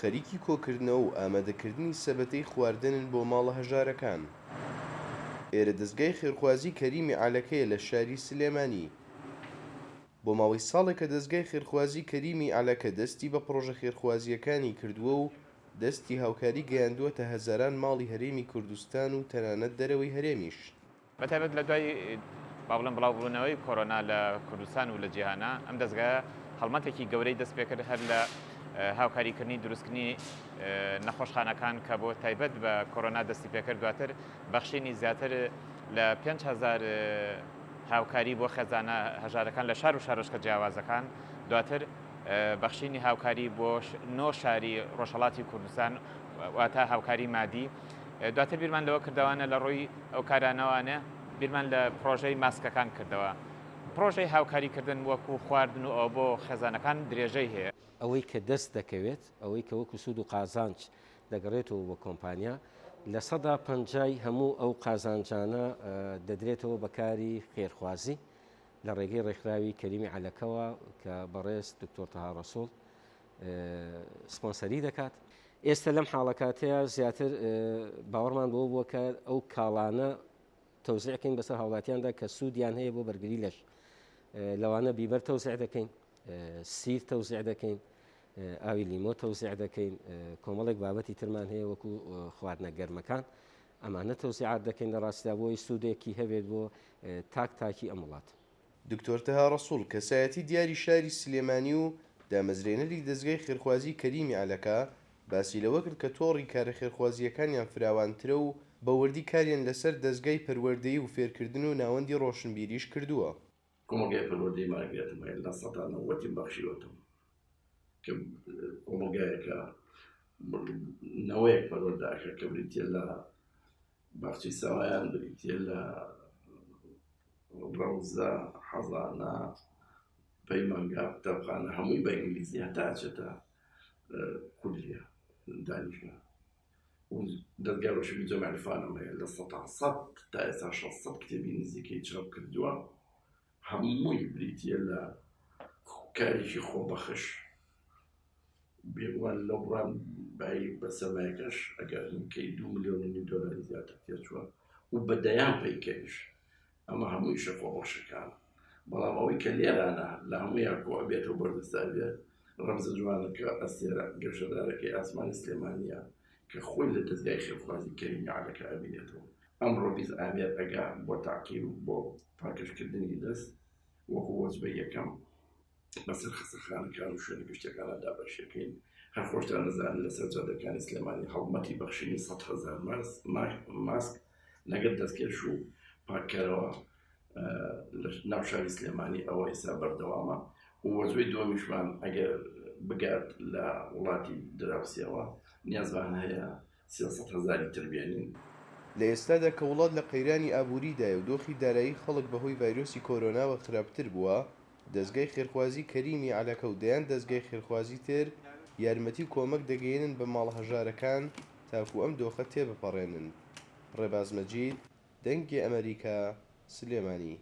خەریکی کۆکردنەوە و ئامادەکردنی سەبەتەی خواردنن بۆ ماڵە هەژارەکان. ئێرە دەزگای خێرخوازی کەریمی عەلەکەیە لە شاری سلێمانی. بۆ ماوەی ساڵێکە دەزگای خێرخوازی کەریمی عەلەکە دەستی بە پڕۆژە خێرخوازییەکانی کردووە و دەستی هاوکاری گەیاندووەتە هەزاران ماڵی هەرێمی کوردستان و تەنانەت دەرەوەی هەرێمیش. بە تایبەت لە دوای با بڵێم بڵاوبوونەوەی کۆرۆنا لە کوردستان و لە جیهانا، ئەم دەزگایە هەڵمەتێکی گەورەی دەست پێکرد هەر لە هاوکاریکردنی دروستکردنی نەخۆشخانەکان کە بۆ تایبەت بە کۆرۆنا دەستی پێکرد، دواتر بەخشینی زیاتر لە 5000 هاوکاری بۆ خێزانە هەژارەکان لە شار و شارۆچکە جیاوازەکان، دواتر بەخشینی هاوکاری بۆ نۆ شاری ڕۆژهەڵاتی کوردستان واتە هاوکاری مادی. دواتر بیرمان لەوە کردەوانە لە ڕووی ئەو کارانەوانە بیرمان لە پرۆژەی ماسکەکان کردەوە. پرۆژەی هاوکاریکردن وەکو خواردن و ئەوە بۆ خێزانەکان درێژەی هەیە. ئەوەی کە دەست دەکەوێت، ئەوەی کە وەکو سوود و قازانج دەگەڕێتەوە بۆ کۆمپانیا، لە پەنجای هەموو ئەو قازانجانە دەدرێتەوە بە کاری خێرخوازی لە ڕێگەی ڕێکخراوی کەریمی عەلەکەوە کە بەڕێز دکتۆر تەها ڕەسوڵ سپۆنسەری دەکات. ئێستا لەم حاڵەکاتەیە زیاتر باوەڕمان بەوە بووە کە ئەو کاڵانە تەوزیع کەین بەسەر هاوڵاتیاندا کە سوودیان هەیە بۆ بەرگری لەش، لەوانە بیبەر تەوزیع دەکەین، سیر تەوزیع دەکەین، ئاوی لیمۆ تەوزیع دەکەین، کۆمەڵێک بابەتی ترمان هەیە وەکو خواردنە گەرمەکان، ئەمانە تەوزیعات دەکەین لە ڕاستیدا بۆی سوودێکی هەبێت بۆ تاک تاکی ئەم وڵات. دکتۆر تەها ڕەسوڵ، کەسایەتی دیاری شاری سلێمانی و دامەزرێنەری دەزگای خێرخوازی کەریمی عەلەکە، باسی لەوە کرد کە تۆڕی کارە خێرخوازییەکانیان فراوانترە و بە وردی کاریان لەسەر دەزگای پەروەردەیی و فێرکردن و ناوەندی ڕۆشنبیریش کردووە. کۆمەڵگای پەروەردەی مارگرێتم هەیە لە سەتا نەوەتیم بەخشیوەتەوە کە کۆمەڵگایەکە نەوەیەک پەروەردە ئەکا کە بریتیە لە باخچەی ساوایان بریتیە لە ڕەوزە حەزانە پەیمانگا قوتابخانە هەمووی بە ئینگلیزی هەتا ئەچێتە کولیە دانیشگا و دەزگای ڕۆشنبیری جەمع عرفانم هەیە لە سەتا سەد تا ئێستا 600 کتێبی نزیکەی چاپ کردووە هەمووی بریتییە لە کارێکی خۆبەخش بێگومان لەو بڕان بایی بە سەرمایەکەش ئەگەر نکەی دو ملیۆن و نیو دۆلاری زیاتر تێچووە و بە دەیان پەیکەریش ئەمە هەموو ئیشە خۆبەخشەکانە بەڵام ئەوەی کە لێرانە لە هەموویان کۆ ئەبێتەوە بەردەستە ئەبێت ڕەمزە جوانەکە ئەستێرە گەشەدارەکەی ئاسمانی سلێمانییە کە خۆی لە دەزگای خێرخوازی کەریمی عەلەکە ئەبینێتەوە. ئەمڕۆ 20 ئامێر ئەگا بۆ تەعقیم بۆ پاکژکردنی دەست وەکو وەجبەی یەکەم بەسەر خەسەخانەکان و شوێنە گشتیەکانە دابەشیەکەین. هەر خۆشتان دەزانن لەسەر جادەکانی سلێمانی هەڵمەتی بەخشینی 100,000 ماسک لەگەل دەستکێش و پاککەرەوە لە ناو شاری سلێمانی ئەوە ئێستا بەردەوامە و وەجبەی دووەمیشمان ئەگەر بگات لە وڵاتی دراوسێوە نیازمان هەیە 300 هەزاری تر بێنین. لە ئێستادا کە وڵات لە قەیرانی ئابووریدایە و دۆخی دارایی خەڵک بەهۆی ڤایرۆسی کۆرۆناوە خراپتر بووە، دەزگای خێرخوازی کەریمی عەلەکە و دەیان دەزگای خێرخوازی تر یارمەتی و کۆمەک دەگەیەنن بە ماڵە هەژارەکان تاکو ئەم دۆخە تێبپەڕێنن. ڕێباز مەجید، دەنگی ئەمەریکا، سلێمانی.